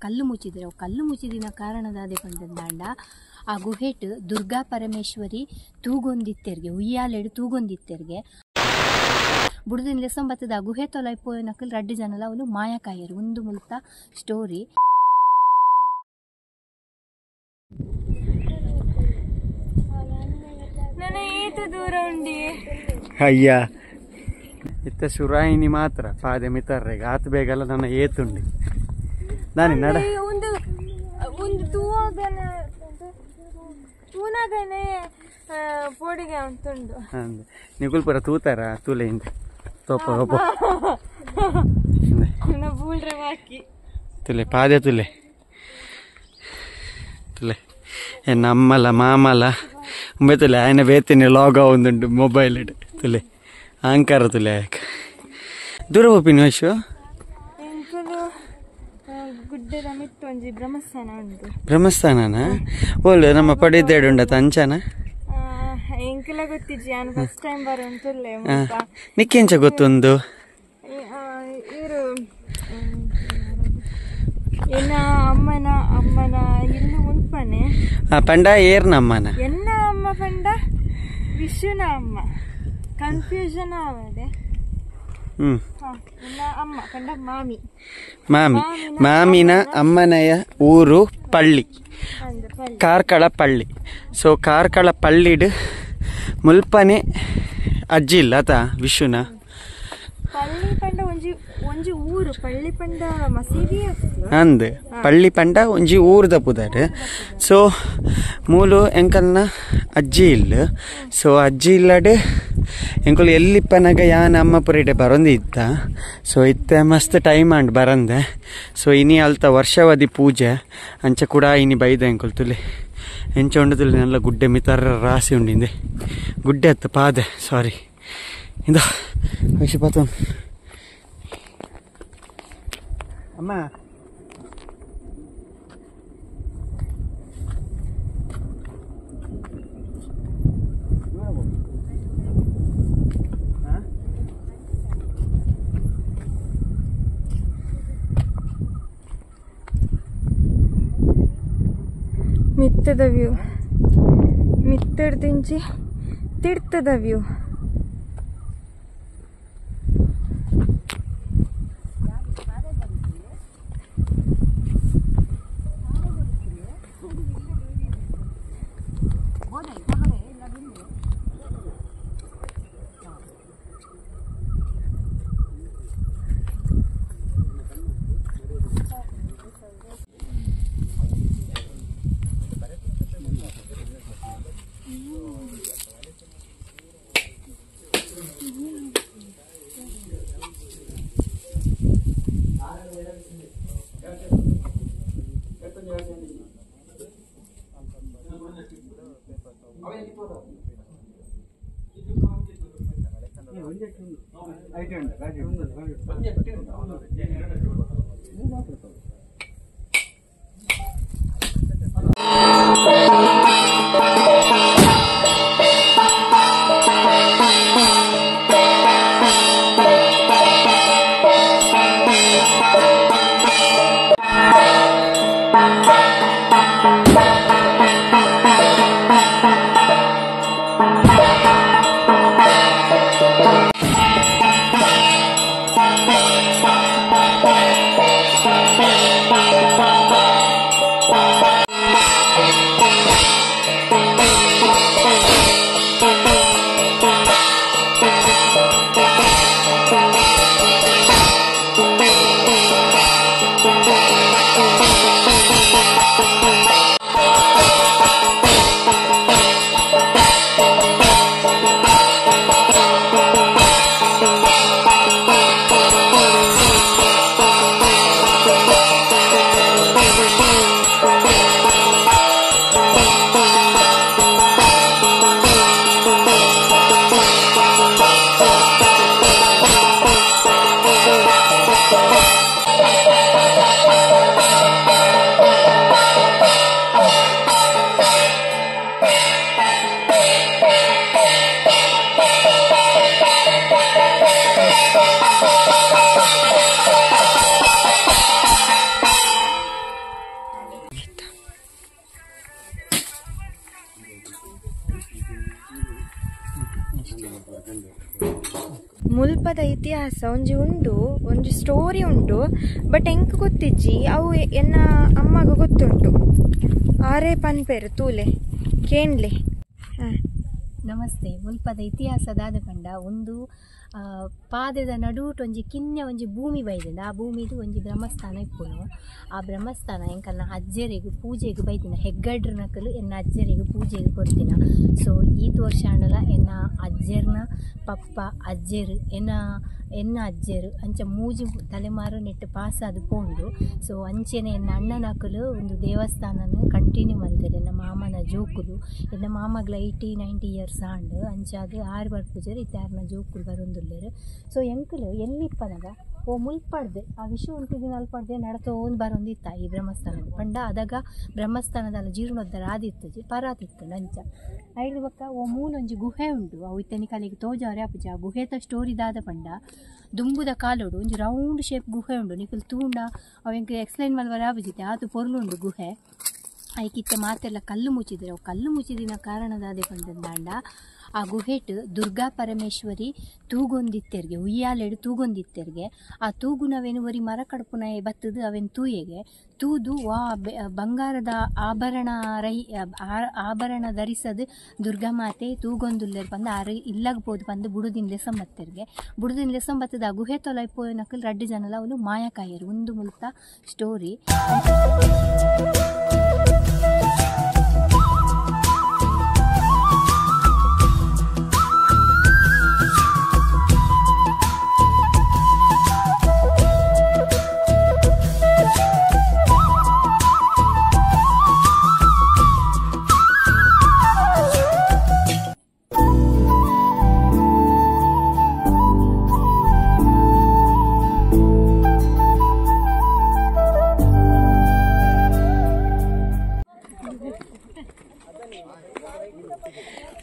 ಕಲ್ಲು ಮುಚ್ಚಿದ್ರೆ ಕಲ್ಲು ಮುಚ್ಚಿದಿನ ಕಾರಣದಾದೆ ಪಂಡಂದಾಂಡ ಆ ಗುಹೆಟ್ ದುರ್ಗಾ ಪರಮೇಶ್ವರಿ ತೂಗೊಂದಿತ್ತೆರ್ಗೆ ಉಯ್ಯಾಲೆಡು ತೂಗೊಂದಿತ್ತೆರ್ಗೆ ಬುಡದಿನ ಲೆಸಂಬತ್ತದ ಆ ಗುಹೆ ತೊಲೈಪೋಯನಕಲ್ ರಡ್ಡು ಜನಲ ಅವನು ಮಾಯಕಾಯರು ಒಂದು ಮುಲ್ತ ಸ್ಟೋರಿ. ಅಯ್ಯ ಇತ್ತ ಸುರಾಯಿನಿ ಮಾತ್ರ ಪಾದೆ ಮಿತರ್ರೆಗೆ ಆತ ಬೇಗಲ್ಲ ನನ್ನ ಏತುಂಡಿ ನಾನು ನಡ ಒಂದು ಒಂದು ತೂಗನ ತೂನಗನೆ ಪೋಡಿಗೆ ಅಂತುಂಡು ಅಂದೆ ನಿಗುಲ್ಪುರ ತೂತಾರ ತೂಲೆ ಹಿಂದೆ ತೋಪ ಹೋಪ ಬೂಲ್ರೆ ಬಾಕಿ ತುಲೆ ಪಾದೆ ತುಲೆ ತುಲೆ ನಮ್ಮಲ ಮಾಮಲ ಉಂಬೆ ತುಲೆ ಆಯನ ಬೇತಿನಿ ಲಾಗ್ ಒಂದುಂಡು ಮೊಬೈಲ್ ಇಡು ತುಲೆ ಅಹಂಕಾರ ತುಲೆ ಯಾಕೆ ದೂರ ಹೋಪಿನ ವಯಸ್ಸು ಗುಡ್ಡದ ಮಿತ್ತು ಒಂಜಿ ಬ್ರಹ್ಮಸ್ಥಾನ ಉಂಟು. ಬ್ರಹ್ಮಸ್ಥಾನನ ಓಲ್ ನಮ್ಮ ಪಡಿದ್ದೇಡು ಉಂಡತ ಅಂಚನ ಎಂಕಲ ಗೊತ್ತಿಜ್ಜಿ ನಾನು ಫಸ್ಟ್ ಟೈಮ್ ಬರೋಂತುಲ್ಲೆ. ನಿಕ್ಕೆಂಚ ಗೊತ್ತುಂದು ಇವರು ಎನ್ನ ಅಮ್ಮನ ಅಮ್ಮನ ಇನ್ನು ಮುಲ್ಪನೆ ಪಂಡ ಏರ್ನ ಅಮ್ಮನ ಎನ್ನ ಅಮ್ಮ ಪಂಡ ವಿಶುನ ಅಮ್ಮ ಕನ್ಫ್ಯೂಷನ್ ಆವದೆ. ಅಮ್ಮ ಪಂಡ ಮಾಮಿ ಮಾಮಿ ಮಾಮಿನ ಅಮ್ಮನೆಯ ಊರು ಪಳ್ಳಿ ಕಾರ್ಕಳ ಪಳ್ಳಿ. ಸೊ ಕಾರ್ಕಳ ಪಳ್ಳಿಡು ಮುಲ್ಪನೆ ಅಜ್ಜಿ ಇಲ್ಲ ಆತ ವಿಶುನ ಪಳ್ಳಿ ಪಂಡ ಒಂಜಿ ಒಂಜಿ ಊರು ಪಳ್ಳಿ ಪಂಡ ಮಸೀದಿ ಅಂದ್ ಪಳ್ಳಿ ಪಂಡ ಒಂಜಿ ಊರ್ದ ಪುದರ್. ಸೊ ಮೂಲು ಎಂಕಲ್ನ ಅಜ್ಜಿ ಇಲ್ಲ. ಸೊ ಅಜ್ಜಿ ಇಲ್ಲಡೆ ಎಂಕುಲು ಎಲ್ಲಿಪ್ಪನಾಗ ಯಾನ್ ಅಮ್ಮ ಪುರಿಡೆ ಬರೋಂದು ಇತ್ತ. ಸೊ ಇತ್ತೆ ಮಸ್ತ್ ಟೈಮ್ ಅಂಡ್ ಬರಂದೆ. ಸೊ ಇನಿ ಅಲ್ತ ವರ್ಷವದಿ ಪೂಜೆ ಅಂಚ ಕೂಡ ಇನಿ ಬೈದ ಎಂಕುಲು ತುಲೆ ಎಂಚ ಉಂಡು ತುಲೆ ನಲ್ಲ ಗುಡ್ಡೆ ಮಿತಾರ ರಾಸಿ ಉಂಡಿಂದೆ ಗುಡ್ಡೆ ಅತ್ತ ಪಾದೆ ಸಾರಿ ಇಂದ ವೈಶು ಅಮ್ಮ ಮಿತ್ತದ ವ್ಯೂ ಮಿತ್ತಡ್ದಿಂಚಿ ತಿರ್ತದ ವ್ಯೂ. Bye. ಮುಲ್ಪದ ಇತಿಹಾಸ ಒಂಜಿ ಉಂಡು, ಒಂಜಿ ಸ್ಟೋರಿ ಉಂಡು, ಬಟ್ ಎಂಕ್ ಗೊತ್ತಿಜ್ಜಿ, ಅವು ಎನ್ನ ಅಮ್ಮಗ ಗೊತ್ತುಂಟು. ಆರೇ ಪನ್ಪೇರು ತೂಲೆ ಕೇನ್ಲೆ. ನಮಸ್ತೆ. ಮುಲ್ಪದ ಇತಿಹಾಸದಾದ ಪಂಡ ಒಂದು ಪಾದೆದ ನಡುಟು ಒಂಜಿ ಕಿನ್ಯ ಒಂಜಿ ಭೂಮಿ ಬೈದಿನ, ಆ ಭೂಮಿದು ಒಂಜಿ ಬ್ರಹ್ಮಸ್ಥಾನ ಇಪ್ಪುನು. ಆ ಬ್ರಹ್ಮಸ್ಥಾನ ಎಂಕಲ್ನ ಅಜ್ಜೆರೆಗ್ ಪೂಜೆಗ್ ಬೈದಿನ, ಹೆಗ್ಗಡ್ರ ನಕಲು ಎನ್ನ ಅಜ್ಜೆರೆಗ್ ಪೂಜೆಗ್ ಕೊರ್ತಿನ. ಸೊ ಈತ್ ವರ್ಷ ಆಂಡಲ ಎನ್ನ ಅಜ್ಜೆರ್ನ ಪಪ್ಪ ಅಜ್ಜೆರು ಎನ್ನ ಎನ್ನ ಅಜ್ಜೆರು ಅಂಚ ಮೂಜಿ ತಲೆಮಾರು ನೆಟ್ಟು ಪಾಸ್ ಆದ್ ಪೋಂಡು. ಸೊ ಅಂಚೆನೆ ಎನ್ನ ಅಣ್ಣನಕುಲು ಒಂದು ದೇವಸ್ಥಾನನ ಕಂಟಿನ್ಯೂ ಮಲ್ತೆರ್. ಎನ್ನ ಮಾಮನ ಜೋಕುಲು, ಎನ್ನ ಮಾಮಗ್ಲ 80-90 ಇಯರ್ಸ್ ಆಂಡ್, ಅಂಚಾದ್ ಆರು ಬರ್ಪುಜೆರ್, ಇತ್ತೆ ಆರ್ನ ಜೋಕುಲು ಬರೊಂದುಲ್ಲೆರ್. ಸೊ ಎಂಕುಲು ಎಲ್ಲಿಪ್ಪನಗ ಓ ಮುಲ್ಪಡ್ದೆ ಆ ವಿಷು ಉಂಟಿದಿನ ಅಲ್ಪಡ್ದೆ ನಡತೋಂದು ಬರೊಂದಿತ್ತ ಈ ಬ್ರಹ್ಮಸ್ಥಾನದ ಪಂಡ. ಅದಾಗ ಬ್ರಹ್ಮಸ್ಥಾನದಲ್ಲ ಜೀರ್ಣೋದ್ಧಾರ ಆದಿತ್ತುಜಿ ಪರಾತಿತ್ತು ಅಂಚ. ಐದು ಬೊಕ್ಕ ಓ ಮೂಲೊಂಜಿ ಗುಹೆ ಉಂಡು, ಅವು ಇತ್ತನಿ ಕಲಿಗೆ ತೋಜಾರೆ ಆಪುಜಿ. ಆ ಗುಹೆತ ಸ್ಟೋರಿ ದಾದ ಪಂಡ ದುಂಬುದ ಕಾಲೋಡು ಒಂಜಿ ರೌಂಡ್ ಶೇಪ್ ಗುಹೆ ಉಂಡು, ನಿಕುಲು ತೂಂಡ ಅವು ಎಂಕ್ ಎಕ್ಸ್ಪ್ಲೈನ್ ಮಲ್ವರೆ ಆಪುಜಿತ್ತೆ, ಆತು ಪೊರ್ಲುಂಡು ಗುಹೆ. ಐಕಿತ್ತೆ ಮಾತೆಲ್ಲ ಕಲ್ಲು ಮುಚ್ಚಿದ್ರು. ಅವು ಕಲ್ಲು ಮುಚ್ಚಿದಿನ ಕಾರಣದಾದೆ ಪಂಡಂದಾಂಡ ಆ ಗುಹೆಟ್ ದುರ್ಗಾ ಪರಮೇಶ್ವರಿ ತೂಗೊಂದಿತ್ತೆರ್ಗೆ, ಉಯ್ಯಾಲೆಡು ತೂಗೊಂದಿತ್ತೆರ್ಗೆ. ಆ ತೂಗುನವೇನು ಒರಿ ಮರ ಕಡ್ಪುನ ಬತ್ತದು ಅವೇನು ತೂಯೆಗೆ ತೂದು ವಾ ಬಂಗಾರದ ಆಭರಣ ರೈ ಆಭರಣ ಧರಿಸದು ದುರ್ಗಾ ಮಾತೆ ತೂಗೊಂದುಲ್ಲೆರ್ ಪಂದು ಆರು ಇಲ್ಲಗ್ ಪೋದು ಪಂದು ಬುಡುದಿನ ಲೆಸಂಬತ್ತೆರ್ಗೆ. ಬುಡುದಿನ ಲೆಸಂಬತ್ತದ ಆ ಗುಹೆ ತೊಲೈಪೋನಕಲ್ ರಡ್ಡು ಜನಲ ಅವನು ಮಾಯಕಾಯರು. ಒಂದು ಮುಲ್ತ ಸ್ಟೋರಿ.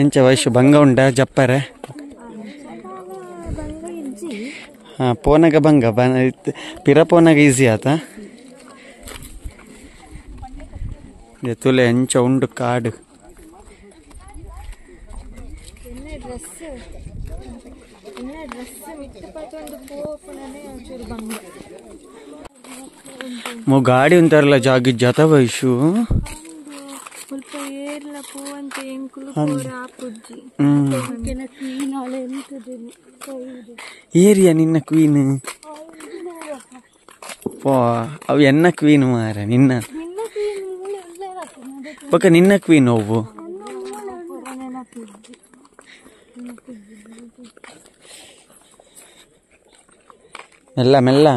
ಎಂಚ ವಯಸ್ಸು ಭಂಗ ಉಂಡ ಜಪ್ಪರೆ? ಹಾಂ, ಪೋನಾಗ ಭಂಗ ಪಿರ ಪೋನಾಗ ಈಸಿ ಆತ. ತುಲೆ ಎಂಚ ಉಂಡು ಕಾಡು. ಗಾಡಿ ಉಂತಾರಲ್ಲ ಜಾಗಿ ಜಾತ ವಯಸ್ಸು. ಏರಿಯಾ ನಿನ್ನ ಕ್ವೀನ್ ಪೋ, ಅವು ಎನ್ನ ಕ್ವೀನ್ ಮಾರ ನಿನ್ನ ಪಕ್ಕ ನಿನ್ನ ಕ್ವೀನ್ ಅವು. ಮೆಲ್ಲ ಮೆಲ್ಲ.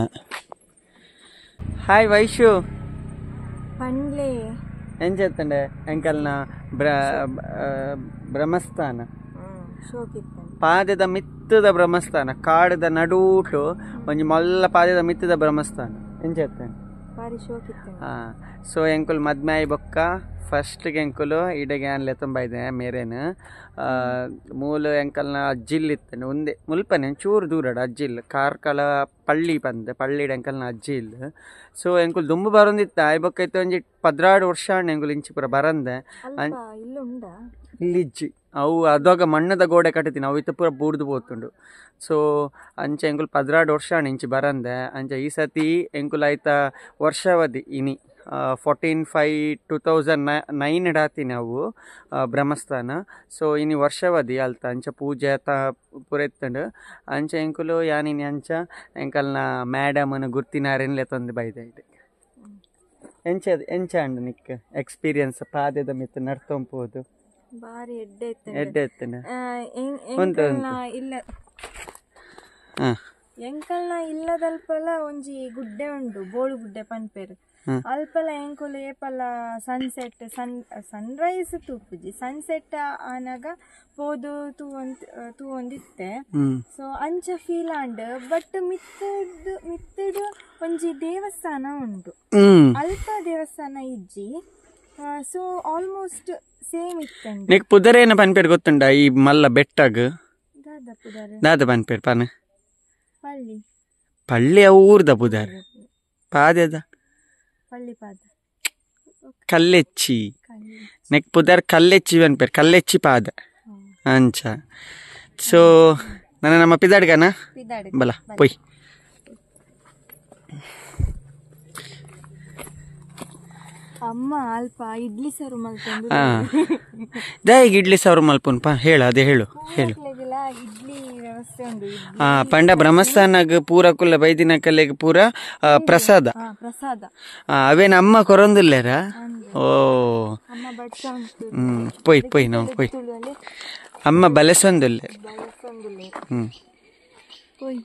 ಹಾಯ್ ವೈಶು. ಪಂಡ್ಲೆ ಎಂಚತ್ತಂಡೆ ಎಂಕಲ್ನ ಬ್ರಹ್ಮಸ್ಥಾನ ಪಾದದ ಮಿತ್ತದ ಬ್ರಹ್ಮಸ್ಥಾನ, ಕಾಡದ ನಡೂಟು ಒಂಜಿ ಮಲ್ಲ ಪಾದದ ಮಿತ್ತದ ಬ್ರಹ್ಮಸ್ಥಾನ ಎಂಚತ್ತಂಡೆ. ಹಾಂ, ಸೊ ಎಂಕುಲು ಮದ್ಮೆ ಆಯಿ ಬೊಕ್ಕ ಫಸ್ಟ್ಗೆ ಎಂಕುಲು ಇಡೆಗೆ ಅನ್ಲೆ ತುಂಬ ಇದೆ ಮೇರೇನು ಮೂಲ ಎಂಕಲ್ನ ಅಜ್ಜಿಲ್ ಇತ್ತಂಡೆ ಒಂದೇ ಮುಲ್ಪನೆ ಚೂರು ದೂರಡ ಅಜ್ಜಿಲ್ ಕಾರ್ಕಳ ಪಳ್ಳಿ ಪಂದ್ ಪಳ್ಳಿಡ್ ಎಂಕಲ್ನ ಅಜ್ಜಿಲ್. ಸೊ ಎಂಕುಲು ದುಂಬು ಬರೊಂದಿತ್ತ ಆಯ್ ಬೊಕ್ಕ ಇತ್ತೆ ಒಂಜಿ 12 ವರ್ಷ ಎಂಕುಲು ಇಂಚಿಪುರ ಬರಂದೆ ಇಲ್ಲಿಜ್ಜಿ. ಅವು ಅದಾಗ ಮಣ್ಣದ ಗೋಡೆ ಕಟ್ಟುತ್ತೀನಿ ಅವು ಇತ್ತ ಪೂರ ಬೂಡ್ದು ಪೋತುಂಡು. ಸೊ ಅಂಚ ಎಂಕುಲು 12 ವರ್ಷ ಇಂಚಿ ಬರಂದೆ. ಅಂಚ ಈ ಸತಿ ಎಂಕುಲು ಆಯ್ತ ವರ್ಷಾವಧಿ ಇನಿ 14/5/2009 ಡಾತಿ ನಾವು ಬ್ರಹ್ಮಸ್ಥಾನ. ಸೊ ಇನಿ ವರ್ಷಾವಧಿ ಅಲ್ತ ಅಂಚ ಪೂಜೆ ತ ಪೂರ ಇತ್ತಂಡು. ಅಂಚ ಎಂಕುಲು ಯಾನಿನಿ ಅಂಚ ಎಂಕಲ್ನ ಮ್ಯಾಡಮನ್ನು ಗುರ್ತಿನಾರೇನ್ಲೆ ತಂದು ಬೈದ ಇದೆ. ಎಂಚ ಎಂಚ ಅಂಡ್ ನಿಕ್ ಎಕ್ಸ್ಪೀರಿಯನ್ಸ್ ಪಾದೆದ ಮಿತ್ತು ನಡ್ತೊಂಪೋದು? ಬಾರಿ ಎಡ್ಡೆ ಎಡ್ಡೆ ಇತ್ತಂಡ ಇಲ್ಲ ಎಂಕಲ್ನ ಇಲ್ಲದಲ್ಪಲ ಒಂಜಿ ಗುಡ್ಡೆ ಉಂಡು, ಬೋಳು ಗುಡ್ಡೆ ಪನ್ಪೇರು. ಅಲ್ಪಲ ಎಂಕುಲು ಏಪಲ ಸನ್ಸೆಟ್ ಸನ್ರೈಸ್ ತೂಪುಜಿ, ಸನ್ಸೆಟ್ ಆನಾಗ ಪೋದು ತೂವೊಂದಿತ್ತೆ. ಸೊ ಅಂಚ feel and. But ಮಿತ್ತಡ್ ಒಂಜಿ ದೇವಸ್ಥಾನ ಉಂಡು, ಅಲ್ಪ ದೇವಸ್ಥಾನ ಇಜ್ಜಿ. So almost same ಇತ್ತಂಡ್. ನಿಕ್ ಪುದರೇನ ಪನ್ಪೇರು ಗೊತ್ತುಂಡ ಈ ಮಲ್ಲ ಬೆಟ್ಟಗ್? ದಾದ ಪನ್ಪೇರು ಪನ? ಪಳ್ಳಿ. ಪಳ್ಳಿ ಅವು ಊರ್ದ ಪುದರ್, ಪಾದೆದ ಪಳ್ಳಿ ಪಾದ ಕಲ್ಲೆಚ್ಚಿ. ನೆಕ್ ಪುದರ್ ಕಲ್ಲೆಚ್ಚಿ ಪನ್ಪೇರು, ಕಲ್ಲೆಚ್ಚಿ ಪಾದ ಅಂಚ. ಸೊ ನನ್ನ ನಮ್ಮ ಪಿದಾಡ್ಗನ ಪಿದಾಡ್. ಬಲ ಪೊಯ್. ಅಮ್ಮ ಅಲ್ಪ ಇಡ್ಲಿ ಸಾರು ಮಲ್ತೊಂದು. ದಾಯಿಗ್ ಇಡ್ಲಿ ಸಾರು ಮಲ್ಪುನ್ಪ ಹೇಳು, ಅದೇ ಹೇಳು ಹೇಳು. ಇಡ್ಲಿ ವ್ಯವಸ್ಥೆ ಉಂಡು. ಪಂಡ ಬ್ರಹ್ಮಸ್ಥಾನಗ್ ಪೂರ ಕುಲ್ಲ ಬೈದಿನ ಕಲೆಗ್ ಪೂರ ಪ್ರಸಾದ. ಪ್ರಸಾದ. ಅವೇನ ಅಮ್ಮ ಕೊರೊಂದುಲ್ಲೇರ? ಓ ಅಮ್ಮ ಬಡ್ಸ ಉಂಟು. ಪೊಯ್ ಪೊಯ್ ನಾವು ಪೊಯ್. ಅಮ್ಮ ಬಲಸೊಂದುಲ್ಲೆ. ಬಲಸೊಂದುಲ್ಲೆ. ಹ್ಮ್ ಪೊಯ್.